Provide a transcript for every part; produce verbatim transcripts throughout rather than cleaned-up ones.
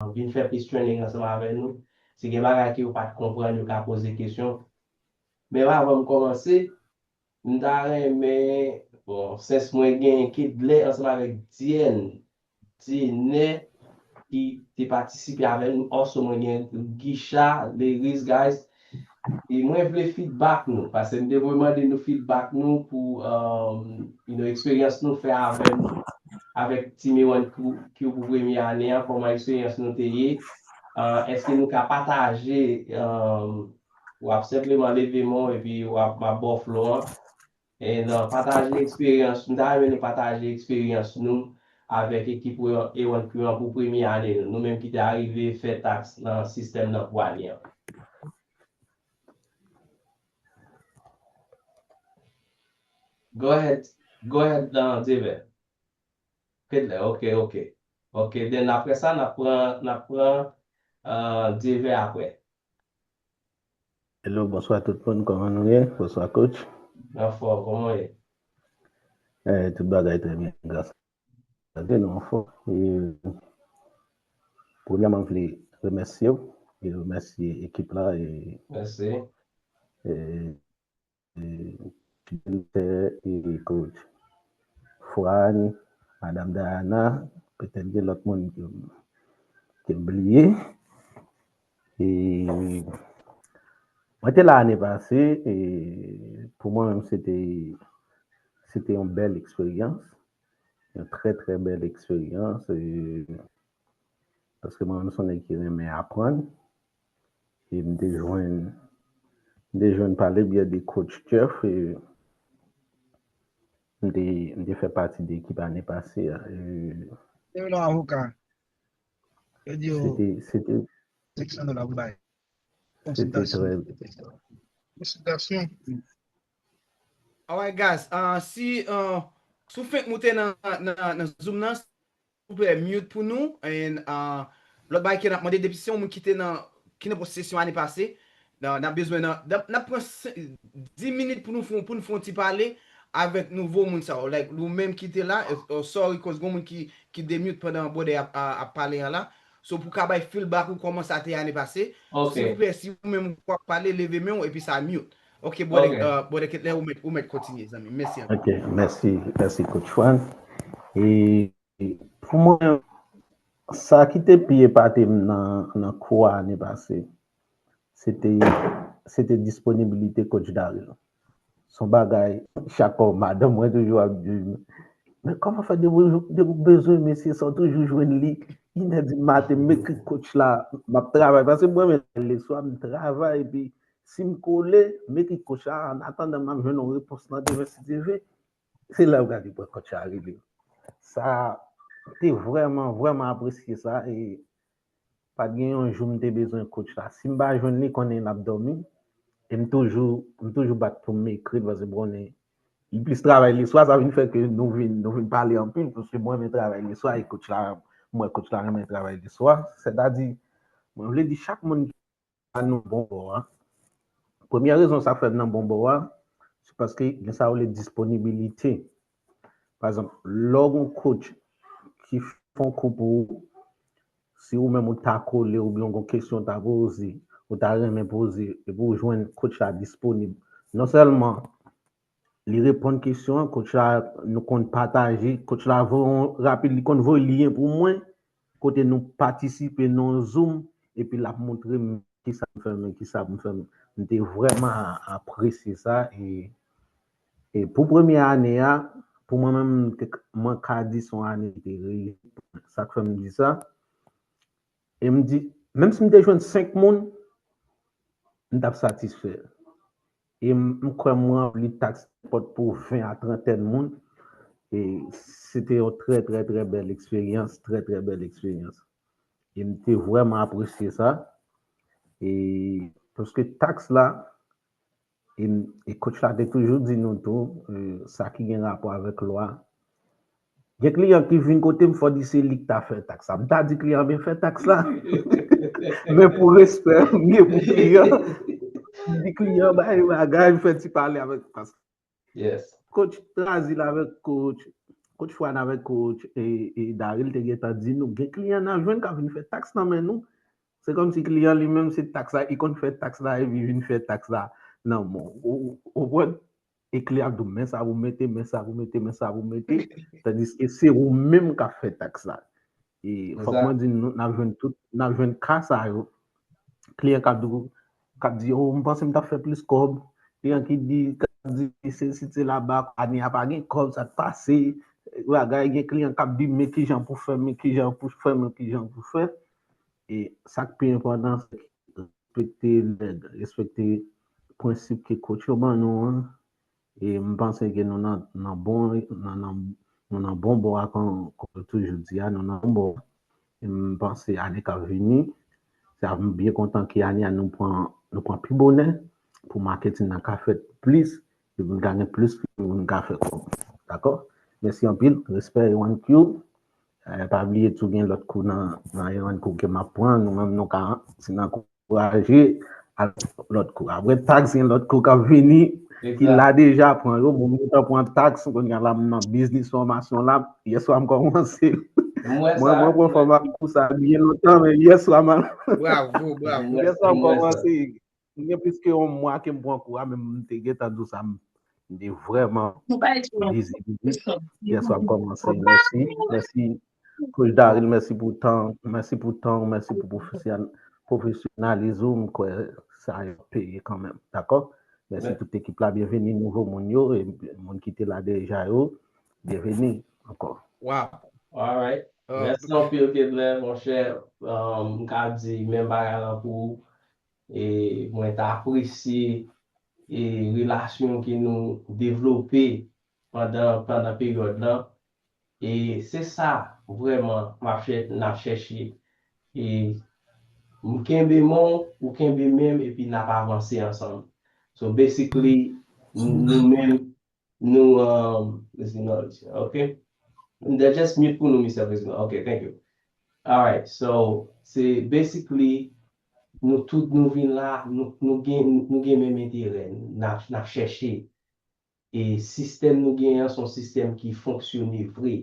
vin fè plis training ansanm avè nou. Si gen bagay ke yo pa t konprann, yo ka poze kesyon. Men avan m kòmanse, m ta renmen, bon, sens mwen gen kèk lè ansanm avèk Diène, Diène ki te patisipe avè nou, also mwen gen Guicha, Leris, guys. E mwen vle feedback nou, paske m te vle mande nou feedback nou pou, um, you know, eksperyans nou fè avè nou, avèk Team A one Crew pou premye ane an, kòman eksperyans nou te ye. Uh, èske nou ka pataje, um, w ap senpleman leve men w epi w ap, m ap ba w flo an. And, uh, pataje eksperyans, m ta renmen nou pataje eksperyans nou avèk ekip A one Crew an pou premye ane nou, nou menm ki te arive fè taks nan sistèm nan pou ane an. Go ahead, go ahead, uh, Dave. Kedlè, ok, ok. Ok, then apre sa, n ap pran, n ap pran, uh, Dave apre. Hello, bonswa tout moun, kòman nou ye? Bonswa coach. Anfòm, kòman w ye? Eh, tout bagay trè byen, gras a Dye, nou anfòm. E, premyèman, m vle remèsye w e remèsye ekip la e, Mèsi. e, e, e coach Fran, Madam Diana, petèt gen lòt moun ke, ke m bliye. E, mwen te la ane pase, e pou mwen menm, se te, se te yon bèl eksperyans, yon trè, trè bèl eksperyans, e, paske mwen menm, se yon nèg ki renmen aprann, e m te jwenn, m te jwenn pa le byen de coach Jeff, e m te, m te fè pati de ekip ane pase a. E, Se yon avoka. Yo di yo se te, se te, senk san dola pou bay. se te Konsiltasyon. Trè, Konsiltasyon. Alright, guys. Uh, si, uh, si w fenk moute nan, nan, nan Zoom nan, silvouplè, mute pou nou. And, uh, lòt bagay ke n ap mande, depi se yon moun ki te nan, ki nan pwosesyon ane pase, nan, n ap bezwen nan, n ap, n ap pran sen- dis minit pou nou fè, pou nou fè yon ti pale avèk nouvo moun sa yo. Like, nou menm ki te la, eh, oh, sorry, cause gon moun ki, ki demute pandan brother ap, ap, ap pale an la. So, pou ka bay feedback ou kòman sa te ane pase, Ok. Silvouplè, si ou menm ou ap pale, leve men w epi sa mute. Ok, brother, Ok. uh, brother Ketlè, ou mèt, ou mèt kontinye, zanmi. Mèsi anpil. Ok, mèsi, mèsi coach Fran. E pou mwen, sa ki te pi epate m nan, nan kou a ane pase, se te, se te disponibilite coach Daryl. Se yon bagay, chak fwa madanm mwen toujou ap di m, men kòman fè depi, depi w bezwen mesye sa, w toujou jwenn li? Inè di maten, m ekri coach la, m ap travay, paske mwen menm, leswa, m travay, epi si m kole, m ekri coach la, an atandan m ap jwenn yon repons nan demen si Dye vle. Se la yo gade pran coach la rele. Sa te vrèman, vrèman apresye sa, e pa t gen yon jou m te bezwen coach la. Si m pa jwenn li, konnen l ap dòmi. E m toujou, m toujou bat pou m ekri l, paske m konnen li plis travay leswa, sa vin fè ke nou vin, nou vin pale anpil, paske mwen renmen travay leswa, e coach la, m wè coach la renmen travay leswa. Sètadi, mwen vle di chak moun ki nan bon bò a. Premyè rezon sa fè m nan bon bò a, se paske gen sa yo rele disponibilite. Pa egzanp, lè w gen yon coach ki fè yon kou pou ou, si ou menm ou ta kole oubyen w gen yon kesyon w ta poze, ou ta renmen poze, epi w jwenn coach la disponib. Non sèlman li reponn kesyon an, coach la, nou konn pataje, coach la voye yon rapid, li konn voye lyen pou mwen, kote nou patisipe nan yon Zoom, epi l ap montre m kisa m fè, men kisa m fè. M te vrèman apresye sa, e, e pou premye ane a, pou mwen menm, m te, mwen ka di se yon ane ki te reyisi. Sa k fè m di sa, e m di, menm si m te jwenn senk moun, m t ap satisfè. E m, m kwè m ranpli taks nenpòt pou ven a trantèn moun. E se te yon trè, trè, trè bèl eksperyans, trè, trè bèl eksperyans. E m te vrèman apresye sa. E paske taks la, e, e coach la te toujou di nou tou, e, sa ki gen rapò avèk lwa. Gen kliyan ki vin kote m, fò di se li ki ta fè taks la. M ta di kliyan, "Byen fè taks la." Men pou respè m gen pou kliyan, m di kliyan, "Bay bagay, m fè ti pale avèk taks." Yes. Coach Trazil avèk coach Coach Fran avèk coach e, e Daryl te gentan di nou, gen kliyan n ap jwenn k ap vin fè taks nan men nou. Se kòmsi kliyan li menm se taks la, li konn fè taks la epi vin fè taks la nan men w. Ou konprann? E kliyan ap di w, men sa pou mete, men sa pou mete, men sa pou mete. Tandiske se ou menm k ap fè taks la. E fòk mwen di nou, n ap jwenn tout, n ap jwenn ka sa yo. Kliyan k ap di, k ap di, oh, m panse m t ap fè plis kòb. Kliyan ki di, k ap di, se si se laba, ane a pa gen kòb, sa k pase. Bagay, gen kliyan k ap di, men kijan pou fè, men kijan pou fè, men kijan pou fè. E sa k pi enpòtan, se respekte règ, respekte prensip ke coach yo ban nou an. E m panse ke nou nan, nan bon, nan, nan, nou nan bon bò a, kon, kon yo toujou di a, nou nan bon bò a. E m panse ane k ap vini, se ap m byen kontan ke ane a nou pran, nou pran pi bonè pou maketin nan ka fèt plis, e pou n ka gen plis moun ka fè kòb. Dakò? Mèsi anpil, respè A one Q. Eh, pa bliye tou gen lòt kou nan, nan A one Q ke m ap pran, nou menm nou ka, si n ankouraje, al lòt kou. Apre taks, gen lòt kou k ap vini, ki la deja pran yo. Bon, m gentan pran taks, kounye a la m nan biznis fòmasyon la. Yèswa m kòmanse. Mwen, mwen pran fòmasyon sa byen lontan, men yèswa m al. Bravo, bravo. Yèswa m kòmanse. M gen plis ke yon mwa ke m pran kou a, men m te gentan di w sa, m, m te vrèman bizi, bizi. Yèswa m kòmanse. Mèsi, mèsi. Coach Daryl, mèsi pou tan, mèsi pou tan, mèsi pou pwofesyonalizm ou, m kwè sa yo peye kanmenm, dakò? Mèsi tout ekip la, byenveni nouvo moun yo, e moun ki te la deja yo, byenveni ankò. Wow. Alright. Mèsi anpil, Kedlè, monchè. Um, m ka di menm bagay lan pou ou. E mwen ta apresye e relasyon ke nou devlope pandan, pandan peryòd lan. E se sa vrèman m ap chè-, n ap chèche. E m kenbe men w, ou kenbe men m, epi n ap avanse ansanm. So basically, nou menm, nou, um, President, ok? Just mute pou nou, Mister President. Ok, thank you. Alright, so, se basically, nou tout nou vin la, nou, nou gen, nou gen menm enterè, n ap, n ap chèche. E sistèm nou genyen an, se yon sistèm ki fonksyone vre.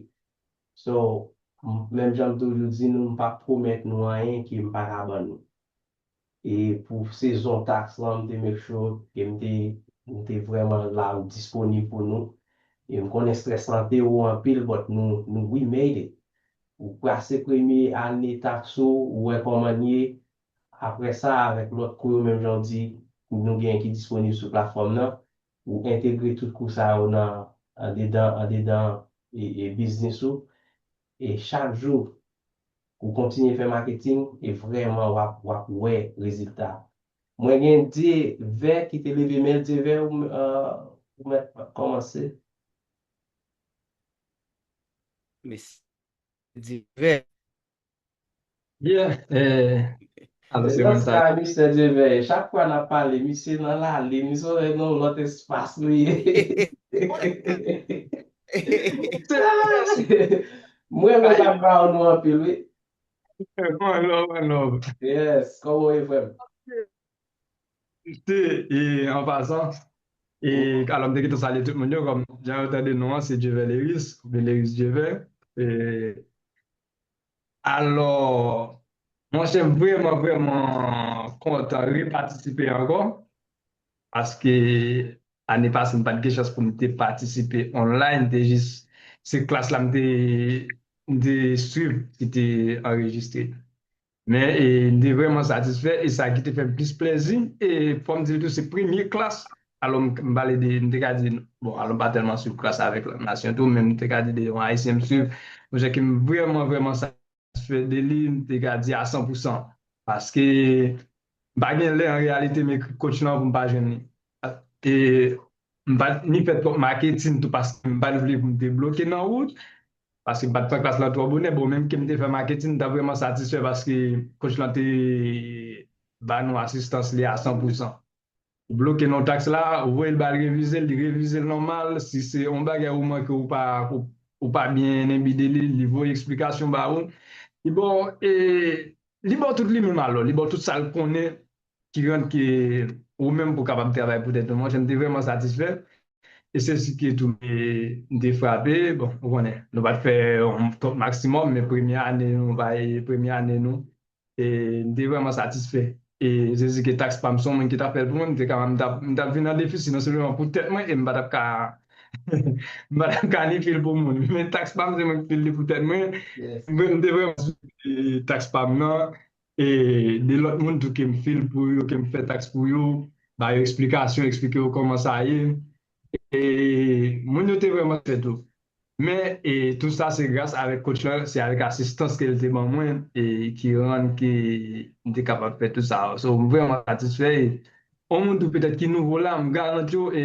So, m, menm jan m toujou di nou, m p ap pwomèt nou anyen ke m pa ka ban nou. E pou sezon taks lan, m te make sure ke m te, m te vrèman la, m disponib pou nou. E m konnen strès lan te wo anpil, but nou, nou, we made it. Ou pase premye ane taks ou, ou wè kòman l ye. Apre sa, avèk lòt kou yo, menm jan w di, nou gen ki disponib sou platfòm nan, ou entegre tout kou sa yo nan, andedan, andedan, e, e biznis ou. E chak jou, ou kontinye fè maketing, e vrèman w ap, w ap wè rezilta. Mwen gen de vè ki te leve men l, de vè ou, euh, ou mèt kòmanse. Mesi. Divè. Yeah, eh, alò se mwen sa. Mister Divè, chak fwa n ap pale, misye nan lali, misye nan yon lòt espas li ye. Mwen menm ap ba w nou anpil, wi. One love, one love. Yes, kòman w ye, frè m? Te, e, an pasan, e, alò, m te gentan salye tout moun yo, kòm jan yo tande non an, se Dieuver Léris, oubyen Léris Dieuver. E, alò, monchè, m vrèman, vrèman kontan repatisipe ankò, paske ane pase, m pa t gen chans pou m te patisipe online, te jis, se klas la m te, m te swiv ki te anrejistre. Men, e, m te vrèman satisfè, e sa ki te fè m plis plèzi, e fò m di l tou, se premye klas, alò m, m pale de, m te ka di, bon, alò m pa tèlman swiv klas avèk lòt nasyon tou, men m te ka di de yon Ayisyen m swiv, monchè ke m vrèman, vrèman satisfè de li, m te ka di a san pou san. Paske, m pa gen lè an reyalite m ekri coach lan pou m pa jwenn li. E, m pa t ni fè twòp maketin tou paske m pa t vle pou m te bloke nan wout. Paske m pa t pran klas lan twò bonè. Bon, menm ke m te fè maketin, m ta vrèman satisfè paske coach lan te ba nou asistans li a san pou san. Ou bloke nan taks la, ou voye l ba l revize l, li revize l nòmal. Si se yon bagay ou manke, ou pa, ou, ou pa byen enbi de li, li voye eksplikasyon ba ou. Li ba w, e, li ba w tout li menm alò, li ba w tout sa l konnen ki rann ke ou menm pou w kapab travay pou tèt ou. Monchè, m te vrèman satisfè. E se si ki tou, e, m te frape, bon, ou konnen, nou pa t fè yon top maksimòm, men premye ane nou bay, premye ane nou, e m te vrèman satisfè. E se si ke taks pa m, se yon moun ki t ap fè l pou mwen, m te ka, m t ap, m t ap vin an defisi non sèlman pou tèt mwen, e m pa t ap ka, m pa t ap ka ni fil pou moun. Men taks pa m, se mwen ki fil li pou tèt mwen. M te vrèman sou taks pa m nan. E de lòt moun tou ke m fil pou yo, ke m fè taks pou yo, ba yo eksplikasyon, eksplike yo kòman sa ye. E moun yo te vrèman satisfè tou. Men, e, tou sa se gras avèk coach lan, se avèk asistans ke l te ban mwen, e ki rann ke m te kapab fè tout sa. So, m vrèman satisfè. E yon moun tou petèt ki nouvo la, m garanti w, e,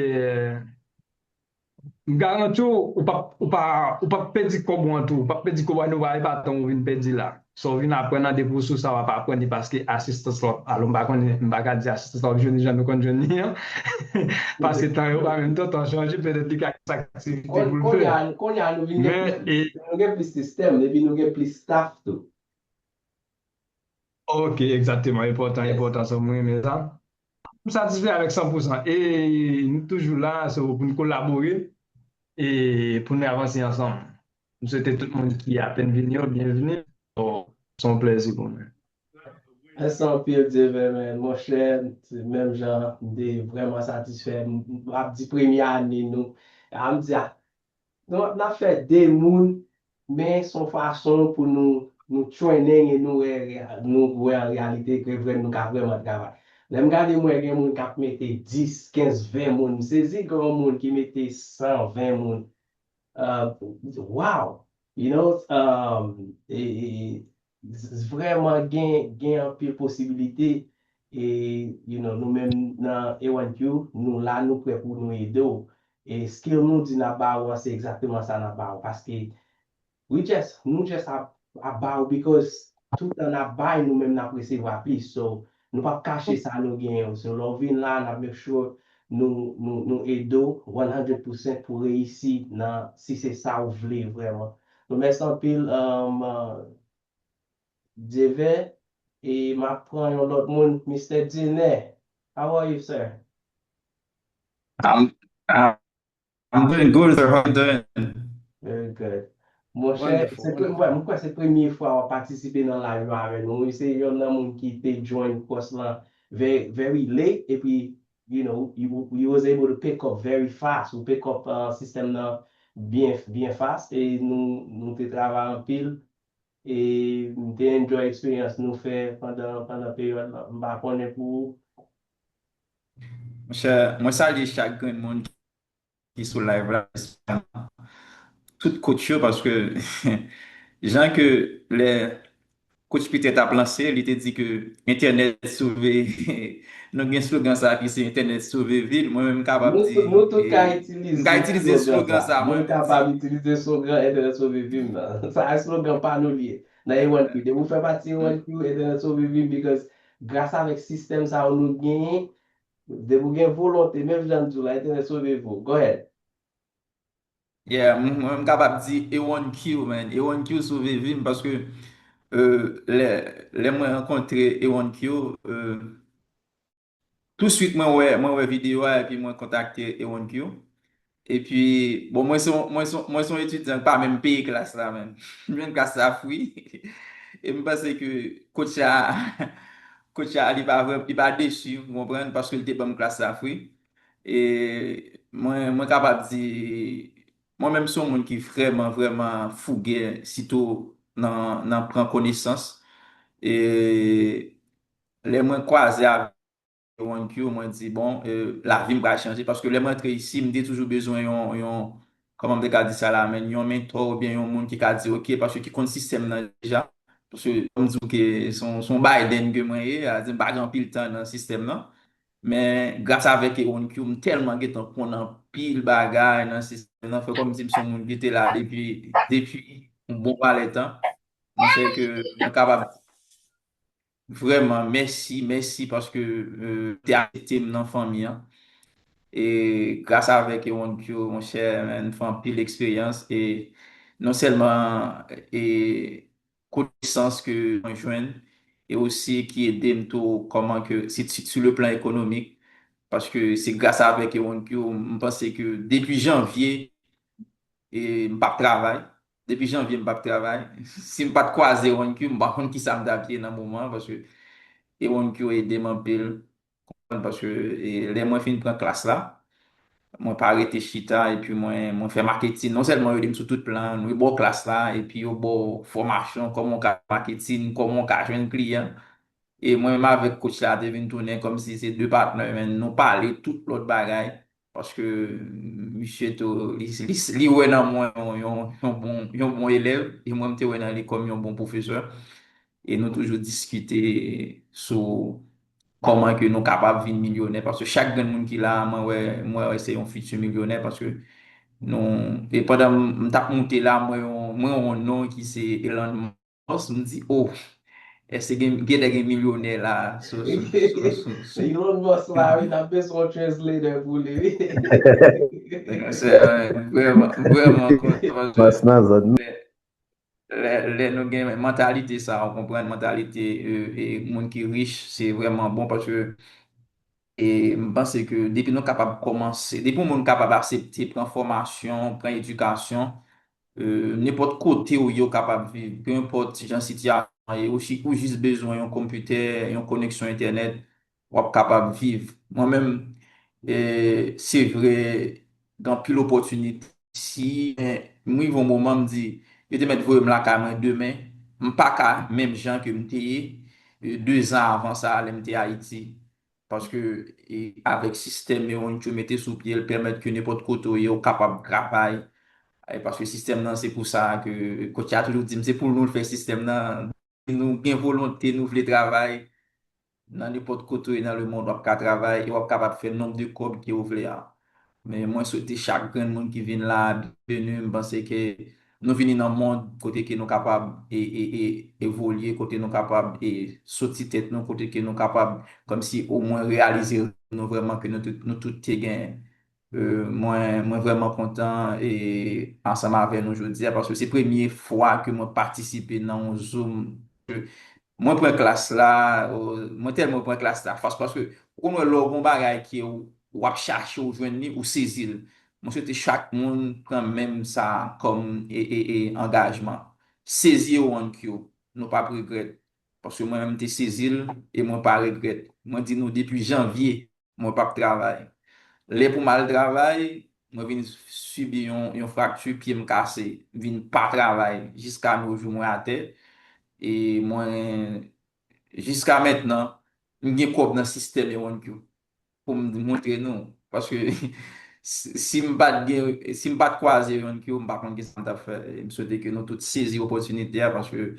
m garanti w, ou p ap, ou pa, ou p ap pèdi kòb ou an tou, ou p ap pèdi kòb ou an tou, pa, e pa tan ou vin pèdi la. Sa w vin aprann nan, depi w sou sa w ap aprann li, paske asistans la w ap, alò, m pa konnen, m pa ka di asistans la w ap jwenn li jan nou konn jwenn li an. Paske tan yo pa menm tan, tan chanje, petèt li ka gen aktivite pou l fè. Kounye a, kounye a nou vin gen plis, nou gen plis sistèm, epi nou gen plis staff tou. Ok, egzakteman, enpòtan, enpòtan, sa mwen renmen sa. M satisfè avèk san pou san. E nou toujou la, so, pou n kolabore, e pou n avanse ansanm. M swete tout moun ki apèn vini yo, byenvini. Se yon plèzi pou mwen. Mèsi anpil, Dyevè, men, monchè, se menm jan, m te vrèman satisfè. M, m ap di premye ane nou. A, m di, a, nou, n ap fè de moun, men se yon fason pou nou, nou training e nou wè, nou wè an reyalite ke vre, nou ka vrèman travay. Lè m gade, m wè gen moun k ap mete dis, kenz, ven moun. M sezi gen yon moun ki mete san ven moun. Uh, wow! You know, um, e, e, s- vrèman gen, gen anpil posibilite. E, you know, nou menm nan A one Q, nou la, nou prè pou nou ede w. E skill nou di n ap ba ou an, se egzakteman sa n ap ba ou. Paske we just, nou just ap, ap ba ou because tout tan n ap bay, nou menm n ap resevwa plis. So, nou p ap kache sa nou genyen. So, lè w vin la, n ap make sure nou, nou, nou ede w one hundred percent pou reyisi nan, si se sa w vle vrèman. Nou mèsi anpil, um, uh, Dyevè, e m ap pran yon lòt moun, mistè Diner. How are you, sir? I'm, I'm, I'm doing good, sir. How you doing? Very good. Monchè, se pre- mwen, mwen kwè se premye fwa w ap patisipe nan live la avè nou. Wi, se yonn nan moun ki te join course lan very, very late, epi, you know, you, you was able to pick up very fast. Ou pick up uh, sistèm nan byen, byen fast, e nou, nou te travay anpil. E m te enjoy eksperyans nou fè pandan, pandan peryòd lan. M pa konnen pou ou. Monchè, mwen salye chak grenn moun ki sou live la, tout coach yo, paske jan ke lè coach Peter t ap lanse, li te di ke entènèt sove, nou gen slogan sa ki se entènèt sove vi l, mwen menm m kapab di, nou tout ka itilize slogan sa. Nou kapab itilize slogan entènèt sove vi m nan. Sa se slogan pa nou li ye. Nan A one Q, depi w fè pati A one Q, entènèt sove vi m, because gras avèk sistèm sa yo nou genyen, depi w gen volonte, menm jan m di w la, entènèt sove vi w. Go ahead. Yeah, m- mwen m kapab di A one Q, man. A one Q sove vi m paske euh, lè, lè mwen rankontre A one Q, euh, touswit mwen wè, mwen wè videyo a epi mwen kontakte A one Q. Epi, bon, mwen se yon, mwen se yon, mwen se yon etidyan ki pa menm peye klas la, man. M jwenn klas la free. E m panse ke coach la, coach la, li pa vrè, li pa desi, ou konprann, paske li te ban m klas la free. E mwen, mwen kapab di, mwen menm se yon moun ki vrèman, vrèman fougè, sitou nan, nan pran konesans. E lè mwen kwaze avèk A one Q, mwen di, bon, euh, lavi m pral chanje. Paske lè mwen antre isi, m te toujou bezwen yon, yon, kòman m te ka di sa la, men yon mentor oubyen yon moun ki ka di, ok, paske ki konn sistèm nan deja. Paske, kòm di w ke se yon, se yon Biden ke mwen ye, sa di m pa gen anpil tan nan sistèm nan. Men, gras avèk A one Q, m tèlman gentan konn anpil bagay nan sistèm nan, fè kòmsi m se yon moun ki te la depi, depi yon bon valè tan. Monchè, ke mwen kapab vrèman, mèsi, mèsi paske euh, te aksepte m nan fanmi an. E gras avèk Ewon Q, monchè, man, m fè anpil eksperyans e non sèlman e konesans ke mwen jwenn e osi ki ede m tou kòman ke si, si, sou le plan ekonomik Paske se gras avèk Ewonkyo, m panse ke depi janvye, e m p ap travay. Depi janvye, m p ap travay. Si m pa t kwaze Ewonkyo, m pa konn kisa m t ap ye nan moman an, paske Ewonkyo ede m anpil. Konprann, paske, e, lè mwen fin pran klas la, mwen pa rete chita, epi mwen, mwen fè maketin. Non sèlman yo ede m sou tout plan, yo ba w klas la, epi yo ba w fòmasyon, kòman w ka maketin, kòman w ka jwenn kliyan. E mwen menm avèk coach la te vin tounen kòmsi se de patnè, men nou pale tout lòt bagay. Paske misye tou, li, li, li wè nan mwen yon, yon, yon bon, yon bon elèv, e mwen m te wè nan li kòm yon bon pwofesè. E nou toujou diskite sou kòman ke nou kapab vin milyonè, paske chak grenn moun ki la, mwen wè, mwen wè se yon fiti milyonè, paske nou, e pandan m, m t ap moute la, mwen yon, mwen yon non ki se Elon Musk, m di, oh, èske gen, gen de gen milyonè la sou, sou, sou, sou, sou. Elon Musk la, wi, n ap bezwen yon translator pou li, wi. Se, euh, vrèman, vrèman kontan paske Mas nan zòn. Lè, lè, lè nou gen mantalite sa, ou konprann, mantalite, euh, e moun ki rich, se vrèman bon paske, e m panse ke depi nou kapab kòmanse, depi yon moun kapab aksepte pran fòmasyon, pran edikasyon, euh, nenpòt kote ou ye, ou kapab viv, pe enpòt jan sitiyasyon an ye, ou, si, ou jis bezwen yon konpitè, yon koneksyon entènèt, w ap kapab viv. Mwen menm, e, se vre, gen anpil opòtinite isi, men m rive yon moman, m di, yo te mèt voye m lakay mwen demen, m pa ka menm jan ke m te ye, e, dezan avan sa, lè m te Ayiti. Paske, e, avèk sistèm yo, yo mete sou pye, l pèmèt ke nenpòt kote w ye, ou kapab travay. E, paske sistèm nan, se pou sa ke, kòtya toujou di m, se pou nou fè sistèm nan. Nou gen volonte, nou vle travay, nan nenpòt kote w ye nan lemonn, w ap ka travay e w ap kapab fè nonb de kòb ke w vle a. Men mwen swete chak grenn moun ki vin la, byenveni, m panse ke nou vini nan mond kote ke nou kapab e, e, e, evolye, kote nou kapab e soti tèt nou, kote ke nou kapab kòmsi omwen reyalize nou vrèman ke nou tout, nou tout te genyen. Euh, mwen, mwen vrèman kontan e ansanm avè nou jodi a, paske se premye fwa ke mwen patisipe nan yon Zoom. Mwen pran klas la, euh, mwen tèlman pran klas la fas, paske ou konn wè lè w gon bagay ke w, w ap chache, w jwenn li, ou sezi l. Mwen swete chak moun pran menm sa kòm e, e, e angajman. Sezi Ewonkyo, nou p ap regrèt. Paske mwen menm m te sezi l e mwen pa regrèt. Mwen di nou depi janvye, mwen p ap travay. Lè pou m al travay, mwen vin sibi yon, yon frakti, pye m kase, m vin pa travay jiska no jou mwen atè. E mwen, jiska mentnan, m gen kòb nan sistèm Ewonkyo pou m montre nou. Paske si, si m pa t gen, si m pa t kwaze Ewonkyo, m pa konn kisa m t ap fè. E m swete ke nou tout sezi opòtinite a, paske,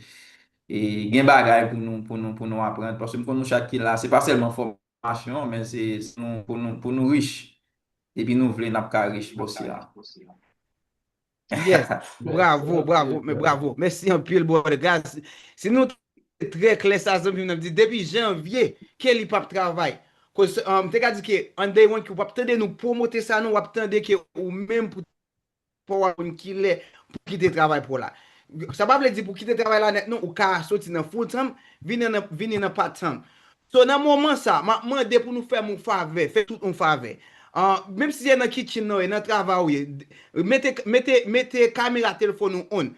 e, gen bagay pou nou, pou nou, pou nou aprann. Paske m konn nou chak ki la, se pa sèlman fòmasyon, men se, se nou, pou nou, pou nou rich. Epi nou vle n ap ka rich bòs la. Yes, bravo, bravo, men bravo. Mèsi anpil, brother. Gras, si nou te trè klè sa, zanmi m nan di, depi janvye, ke li p ap travay. Koz, um, te ka di ke, an day one, ke w ap tande nou pwomote sa, non, w ap tande ke ou menm pou pa w ap konn kilè pou kite travay pa w la. Sa pa vle di pou kite travay la nèt, non, ou ka soti nan full time, vini nan, vini nan part time. So, nan moman sa, m ap mande pou nou fè m yon favè, fè tout yon favè. Ah, menm si se nan kitchen nan w ye, nan travay ou ye, mete, mete, mete kamera telefòn ou on.